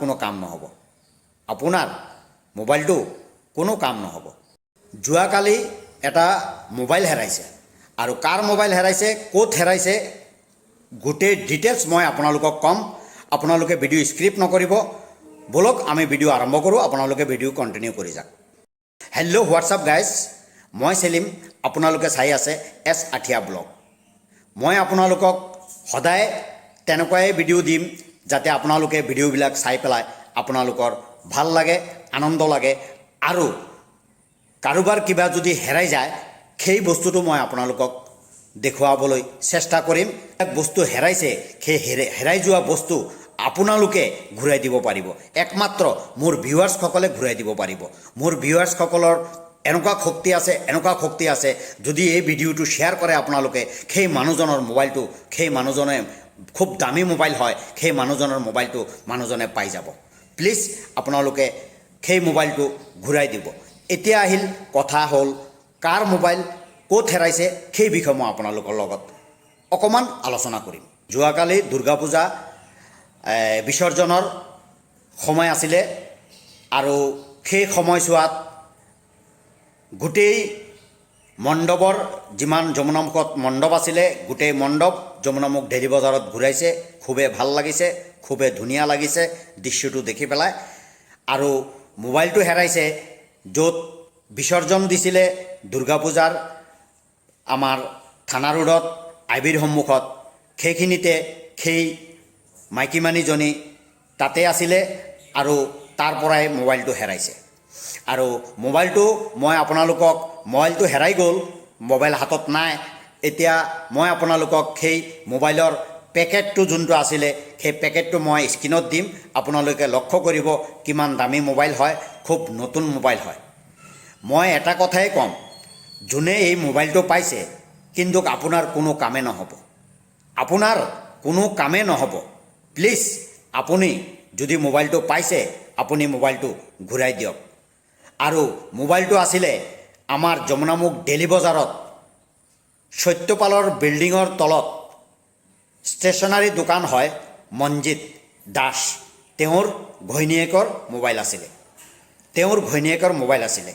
কোনো কাম নহ'ব। আপোনাৰ মোবাইলটো কোনো কাম নহ'ব। যোৱাকালি এটা মোবাইল হেৰাইছে আৰু কাৰ মোবাইল হেৰাইছে, ক'ত হেৰাইছে, গোটেই ডিটেইলছ মই আপোনালোকক ক'ম। আপোনালোকে ভিডিঅ' স্কিপ নকৰিব। ব'লক, আমি ভিডিঅ' আৰম্ভ কৰোঁ। আপোনালোকে ভিডিঅ' কণ্টিনিউ কৰি যাওক। হেল্ল' হোৱাটছআপ গাইজ, মই চেলিম, আপোনালোকে চাই আছে এছ আঠিয়া ব্লগ। মই আপোনালোকক সদায় তেনেকুৱাই ভিডিঅ' দিম, যাতে আপোনালোকে ভিডিঅ'বিলাক চাই পেলাই আপোনালোকৰ ভাল লাগে, আনন্দ লাগে। আৰু কাৰোবাৰ কিবা যদি হেৰাই যায়, সেই বস্তুটো মই আপোনালোকক দেখুৱাবলৈ চেষ্টা কৰিম। এক বস্তু হেৰাইছে, সেই হেৰাই যোৱা বস্তু আপোনালোকে ঘূৰাই দিব পাৰিব। একমাত্ৰ মোৰ ভিউৱাৰ্ছসকলে ঘূৰাই দিব পাৰিব। মোৰ ভিউৱাৰ্ছসকলৰ এনেকুৱা শক্তি আছে, এনেকুৱা শক্তি আছে, যদি এই ভিডিঅ'টো শ্বেয়াৰ কৰে আপোনালোকে, সেই মানুহজনৰ মোবাইলটো, সেই মানুহজনে খুব দামী মোবাইল হয়, সেই মানুহজনৰ মোবাইলটো মানুহজনে পাই যাব। প্লিজ আপোনালোকে সেই মোবাইলটো ঘূৰাই দিব। এতিয়া আহিল কথা হ'ল, কাৰ মোবাইল ক'ত হেৰাইছে, সেই বিষয়ে মই আপোনালোকৰ লগত অকণমান আলোচনা কৰিম। যোৱাকালি দুৰ্গা পূজা বিসৰ্জনৰ সময় আছিলে আৰু সেই সময়ছোৱাত গোটেই মণ্ডপৰ যিমান যমুনামুখত মণ্ডপ আছিলে, গোটেই মণ্ডপ যমুনামুখ ডেইলি বজাৰত ঘূৰাইছে। খুবেই ভাল লাগিছে, খুবেই ধুনীয়া লাগিছে দৃশ্যটো দেখি পেলাই। আৰু মোবাইলটো হেৰাইছে য'ত বিসৰ্জন দিছিলে দুৰ্গা পূজাৰ, আমাৰ থানা ৰোডত আইবিৰ সন্মুখত, সেইখিনিতে সেই মাইকী মানুহজনী তাতে আছিলে আৰু তাৰ পৰাই মোবাইলটো হেৰাইছে। আৰু মোবাইলটো মই আপোনালোকক, মোবাইলটো হেৰাই গ'ল, মোবাইল হাতত নাই। এতিয়া মই আপোনালোকক সেই মোবাইলৰ পেকেটটো যোনটো আছিলে, সেই পেকেটটো মই স্ক্ৰীণত দিম। আপোনালোকে লক্ষ্য কৰিব কিমান দামী মোবাইল হয়, খুব নতুন মোবাইল হয়। মই এটা কথাই ক'ম, যোনে এই মোবাইলটো পাইছে, কিন্তু আপোনাৰ কোনো কামে নহ'ব। আপোনাৰ কোনো কামে নহ'ব। প্লিজ আপুনি যদি মোবাইলটো পাইছে, আপুনি মোবাইলটো ঘূৰাই দিয়ক। আৰু মোবাইলটো আছিলে আমাৰ যমুনামুখ ডেইলি বজাৰত সত্যপালৰ বিল্ডিঙৰ তলত ষ্টেচনাৰী দোকান হয়, মঞ্জিত দাস, তেওঁৰ ঘৈণীয়েকৰ মোবাইল আছিলে। তেওঁৰ ঘৈণীয়েকৰ মোবাইল আছিলে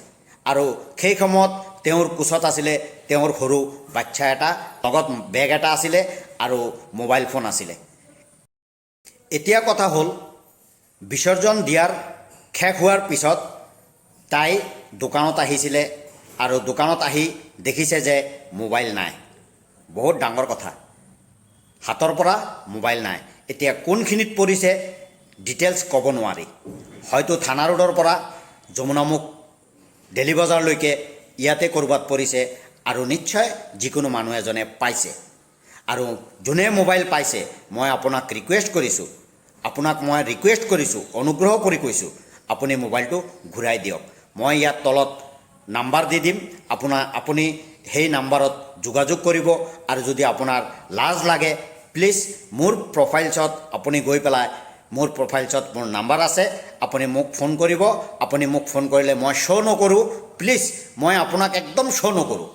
আৰু সেই সময়ত তেওঁৰ কোচত আছিলে তেওঁৰ সৰু বাচ্ছা এটা, লগত বেগ এটা আছিলে আৰু মোবাইল ফোন আছিলে। এতিয়া কথা হ'ল, বিসৰ্জন দিয়াৰ শেষ হোৱাৰ পিছত তাই দোকানত আহিছিলে আৰু দোকানত আহি দেখিছে যে মোবাইল নাই। বহুত ডাঙৰ কথা, হাতৰ পৰা মোবাইল নাই। এতিয়া কোনখিনিত পৰিছে ডিটেইলছ ক'ব নোৱাৰি। হয়তো থানা ৰোডৰ পৰা যমুনামুখ ডেলি বজাৰলৈকে ইয়াতে ক'ৰবাত পৰিছে আৰু নিশ্চয় যিকোনো মানুহ এজনে পাইছে। আৰু যোনে মোবাইল পাইছে, মই আপোনাক ৰিকুৱেষ্ট কৰিছোঁ, আপোনাক মই ৰিকুৱেষ্ট কৰিছোঁ, অনুগ্ৰহ কৰি কৈছোঁ, আপুনি মোবাইলটো ঘূৰাই দিয়ক। মই ইয়াত তলত নাম্বাৰ দি দিম আপোনাৰ, আপুনি সেই নাম্বাৰত যোগাযোগ কৰিব। আৰু যদি আপোনাৰ লাজ লাগে, প্লিজ মোৰ প্ৰফাইলছত আপুনি গৈ পেলাই, মোৰ প্ৰফাইলছত মোৰ নাম্বাৰ আছে, আপুনি মোক ফোন কৰিব। আপুনি মোক ফোন কৰিলে মই শ্ব' নকৰোঁ। প্লিজ মই আপোনাক একদম শ্ব' নকৰোঁ।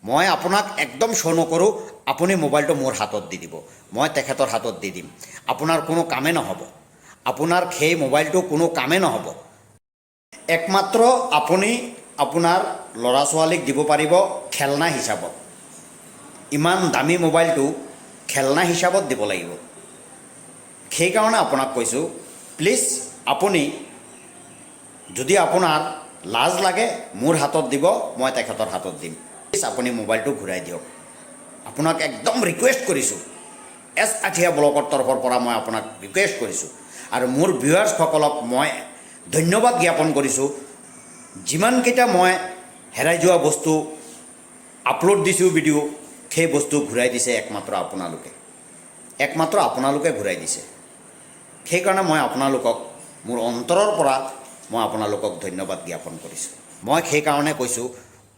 মই আপোনাক একদম শ্ব' নকৰোঁ। আপুনি মোবাইলটো মোৰ হাতত দি দিব, মই তেখেতৰ হাতত দি দিম। আপোনাৰ কোনো কামেই নহ'ব। আপোনাৰ সেই মোবাইলটো কোনো কামেই নহ'ব। একমাত্ৰ আপুনি আপোনাৰ ল'ৰা ছোৱালীক দিব পাৰিব খেলনা হিচাপত। ইমান দামী মোবাইলটো খেলনা হিচাপত দিব লাগিব। সেইকাৰণে আপোনাক কৈছোঁ, প্লিজ আপুনি যদি আপোনাৰ লাজ লাগে, মোৰ হাতত দিব, মই তেখেতৰ হাতত দিম। প্লিজ আপুনি মোবাইলটো ঘূৰাই দিয়ক। আপোনাক একদম ৰিকুৱেষ্ট কৰিছোঁ। এছ আঠিয়া ব্লগৰ তৰফৰ পৰা মই আপোনাক ৰিকুৱেষ্ট কৰিছোঁ। আৰু মোৰ ভিউৱাৰ্ছসকলক মই ধন্যবাদ জ্ঞাপন কৰিছোঁ। যিমানকেইটা মই হেৰাই যোৱা বস্তু আপলোড দিছোঁ ভিডিঅ', সেই বস্তু ঘূৰাই দিছে একমাত্ৰ আপোনালোকে। একমাত্ৰ আপোনালোকে ঘূৰাই দিছে। সেইকাৰণে মই আপোনালোকক মোৰ অন্তৰৰ পৰা মই আপোনালোকক ধন্যবাদ জ্ঞাপন কৰিছোঁ। মই সেইকাৰণে কৈছোঁ,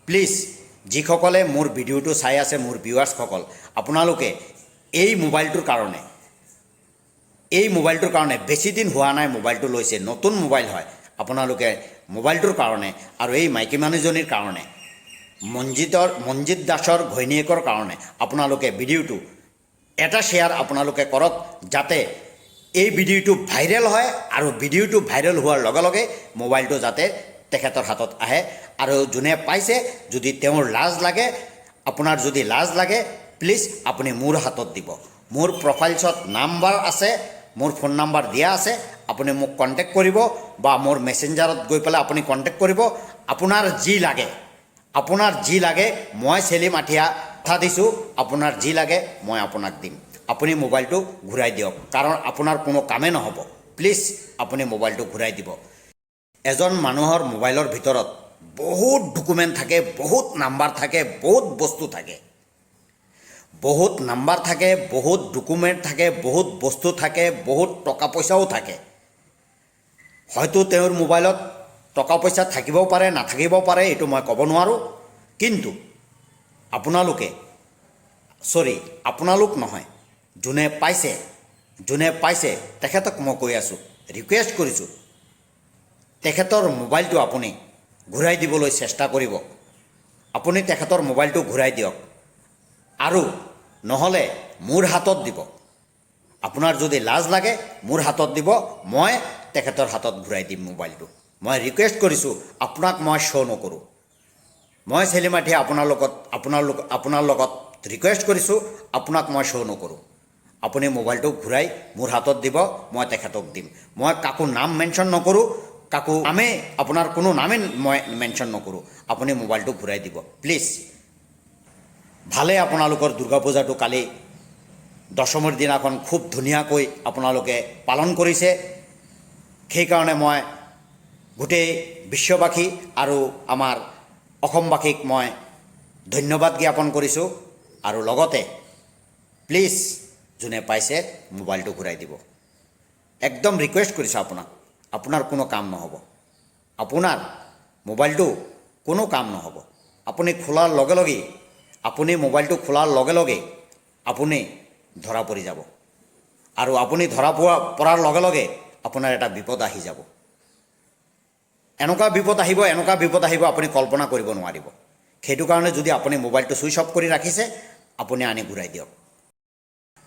প্লিজ যিসকলে মোৰ ভিডিঅ'টো চাই আছে, মোৰ ভিউৱাৰ্ছসকল, আপোনালোকে এই মোবাইলটোৰ কাৰণে, এই মোবাইলটোৰ কাৰণে, বেছি দিন হোৱা নাই মোবাইলটো লৈছে, নতুন মোবাইল হয়, আপোনালোকে মোবাইলটোৰ কাৰণে আৰু এই মাইকী মানুহজনীৰ কাৰণে, মঞ্জিত দাসৰ ঘৈণীয়েকৰ কাৰণে আপোনালোকে ভিডিঅ'টো এটা শ্বেয়াৰ আপোনালোকে কৰক, যাতে এই ভিডিঅ'টো ভাইৰেল হয় আৰু ভিডিঅ'টো ভাইৰেল হোৱাৰ লগে লগে মোবাইলটো যাতে তেখেতৰ হাতত আহে। আৰু যোনে পাইছে, যদি তেওঁৰ লাজ লাগে, আপোনাৰ যদি লাজ লাগে, প্লিজ আপুনি মোৰ হাতত দিব। মোৰ প্ৰফাইলছত নাম্বাৰ আছে, মোৰ ফোন নাম্বাৰ দিয়া আছে। আপুনি মোক কণ্টেক্ট কৰিব বা মোৰ মেছেঞ্জাৰত গৈ পেলাই আপুনি কণ্টেক্ট কৰিব। আপোনাৰ যি লাগে, আপোনাৰ যি লাগে, মই চেলিম আঠিয়া কথা দিছোঁ, আপোনাৰ যি লাগে মই আপোনাক দিম। আপুনি মোবাইলটো ঘূৰাই দিয়ক, কাৰণ আপোনাৰ কোনো কামেই নহ'ব। প্লিজ আপুনি মোবাইলটো ঘূৰাই দিব। এজন মানুহৰ মোবাইলৰ ভিতৰত বহুত ডকুমেণ্ট থাকে, বহুত নাম্বাৰ থাকে, বহুত বস্তু থাকে, বহুত নাম্বাৰ থাকে, বহুত ডকুমেণ্ট থাকে, বহুত বস্তু থাকে, বহুত টকা পইচাও থাকে। হয়তো তেওঁৰ মোবাইলত টকা পইচা থাকিবও পাৰে, নাথাকিবও পাৰে, এইটো মই ক'ব নোৱাৰোঁ। কিন্তু আপোনালোকে, চৰি, আপোনালোক নহয়, যোনে পাইছে, যোনে পাইছে তেখেতক মই কৈ আছোঁ, ৰিকুৱেষ্ট কৰিছোঁ, তেখেতৰ মোবাইলটো আপুনি ঘূৰাই দিবলৈ চেষ্টা কৰিব। আপুনি তেখেতৰ মোবাইলটো ঘূৰাই দিয়ক আৰু নহ'লে মোৰ হাতত দিব। আপোনাৰ যদি লাজ লাগে, মোৰ হাতত দিব, মই তেখেতৰ হাতত ঘূৰাই দিম মোবাইলটো। মই ৰিকুৱেষ্ট কৰিছোঁ আপোনাক, মই শ্ব' নকৰোঁ। মই চেলিম আঠিয়া আপোনাৰ লগত আপোনাৰ লগত ৰিকুৱেষ্ট কৰিছোঁ, আপোনাক মই শ্ব' নকৰোঁ। আপুনি মোবাইলটো ঘূৰাই মোৰ হাতত দিব, মই তেখেতক দিম। মই কাকো নাম মেনশ্যন নকৰোঁ, কাকো নামেই, আপোনাৰ কোনো নামেই মই মেনশ্যন নকৰোঁ। আপুনি মোবাইলটো ঘূৰাই দিব প্লিজ। ভালে আপোনালোকৰ দুৰ্গা পূজাটো কালি দশমীৰ দিনাখন খুব ধুনীয়াকৈ আপোনালোকে পালন কৰিছে। সেইকাৰণে মই গোটেই বিশ্ববাসী আৰু আমাৰ অসমবাসীক মই ধন্যবাদ জ্ঞাপন কৰিছোঁ। আৰু লগতে প্লিজ যোনে পাইছে মোবাইলটো ঘূৰাই দিব। একদম ৰিকুৱেষ্ট কৰিছোঁ আপোনাক। আপোনাৰ কোনো কাম নহ'ব, আপোনাৰ মোবাইলটো কোনো কাম নহ'ব। আপুনি খোলাৰ লগে লগেই, আপুনি মোবাইলটো খোলাৰ লগে লগে আপুনি ধৰা পৰি যাব আৰু আপুনি ধৰা পৰাৰ লগে লগে আপোনাৰ এটা বিপদ আহি যাব। এনেকুৱা বিপদ আহিব, এনেকুৱা বিপদ আহিব, আপুনি কল্পনা কৰিব নোৱাৰিব। সেইটো কাৰণে যদি আপুনি মোবাইলটো ছুইচ অফ কৰি ৰাখিছে, আপুনি আনি ঘূৰাই দিয়ক।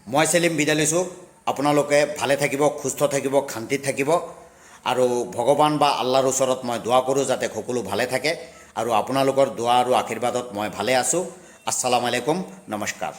মই চেলিম বিদায় লৈছোঁ। আপোনালোকে ভালে থাকিব, সুস্থ থাকিব, শান্তিত থাকিব আৰু ভগৱান বা আল্লাহৰ ওচৰত মই দোৱা কৰোঁ যাতে সকলো ভালে থাকে আৰু আপোনালোকৰ দোৱা আৰু আশীৰ্বাদত মই ভালে আছোঁ। আসসালামু আলাইকুম, নমস্কাৰ।